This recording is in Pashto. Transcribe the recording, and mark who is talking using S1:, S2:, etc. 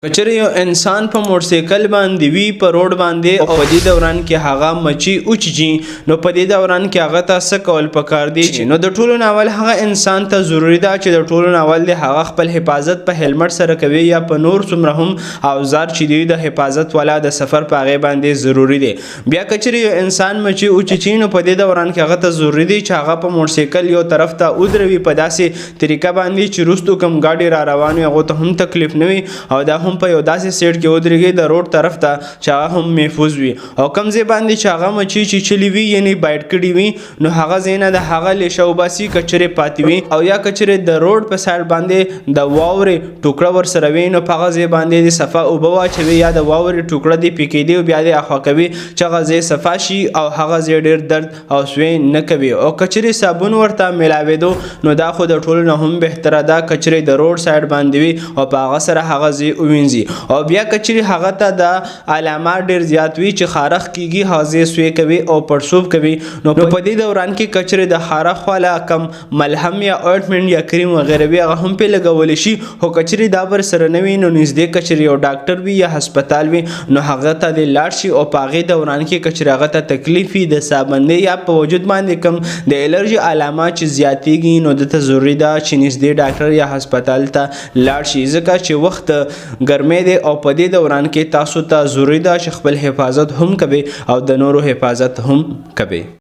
S1: که چېرې یو انسان په موټرسایکل باندې وي په روډ باندې او په دې دوران کې هغه مچي اوچیچي، نو په دې دوران کې هغه ته څه کول پکار دي؟ نو د ټولو نه اول هغه انسان ته ضروري ده چې د ټولو نه اول دی هغه خپل حفاظت په هیلمټ سره کوي یا په نور څومره هم اوزار چې دی د حفاظت والا د سفر په هغې باندې ضروري دی. بیا که چېرې یو انسان مچي اوچیچي، نو په دې دوران کې هغه ته ضروري دی چې هغه په موټرسایکل یو طرف ته ودروي په داسې طریقه باندې چې وروستو کوم ګاډي را روان وي هغو ته هم تکلیف نه وي، او دا هم په یو داسې سیټ کې ودرېږي د روډ طرف ته چې هغه هم محفوظ وي. او کوم ځای باندې چې هغه مچۍ چیچلې وي، یعنی بایټ کړي وي، نو هغه ځای نه د هغه لیشه وباسي که چېرې پاتې وي، او یا که چېرې د روډ په سایډ باندې د واورې ټوکړه ورسره وي، نو په هغه ځای باندې دې صفا اوبه واچوي یا د واورې ټوکړه دې پې کېدي او بیا دې اخوا کوي چې هغه ځای صفا شي او هغه ځای ډېر درد او سوی نه کوي. او که چېرې صابون ورته ملاوېدو، نو دا خو د ټولو نه هم بهتره ده که چېرې د روډ سایډ باندې وي او په هغه سره هغه ځای ووینځي. او بیا که چېرې هغه ته د علامات ډېر زیات وي چې خارښ کیږي، هغه ځای سوی کوي او پړسوب کوي، نو په دې دوران کې که چېرې د خارښ والا کم ملهم یا اوینټمنټ یا کریم وغیره وي، هغه هم پې لګولی شي. خو که چېرې دا ور سره نه وي، نو نږدې که چېرې یو ډاکټر وي یا هسپتال وي، نو هغه ته دې لاړ شي. او په هغې دوران کې که چېرې هغه ته تکلیف وي د سابندۍ یا په وجود باندې کم د الرژي علامات چې زیاتیږي، نو ده ته ضروري ده چې نږدې ډاکټر یا هسپتال ته لاړ شي، ځکه چې وخت ګرمۍ دی او په دې دوران کې تاسو ته ضروري ده چې خپل حفاظت هم کوي او د نورو حفاظت هم کوي.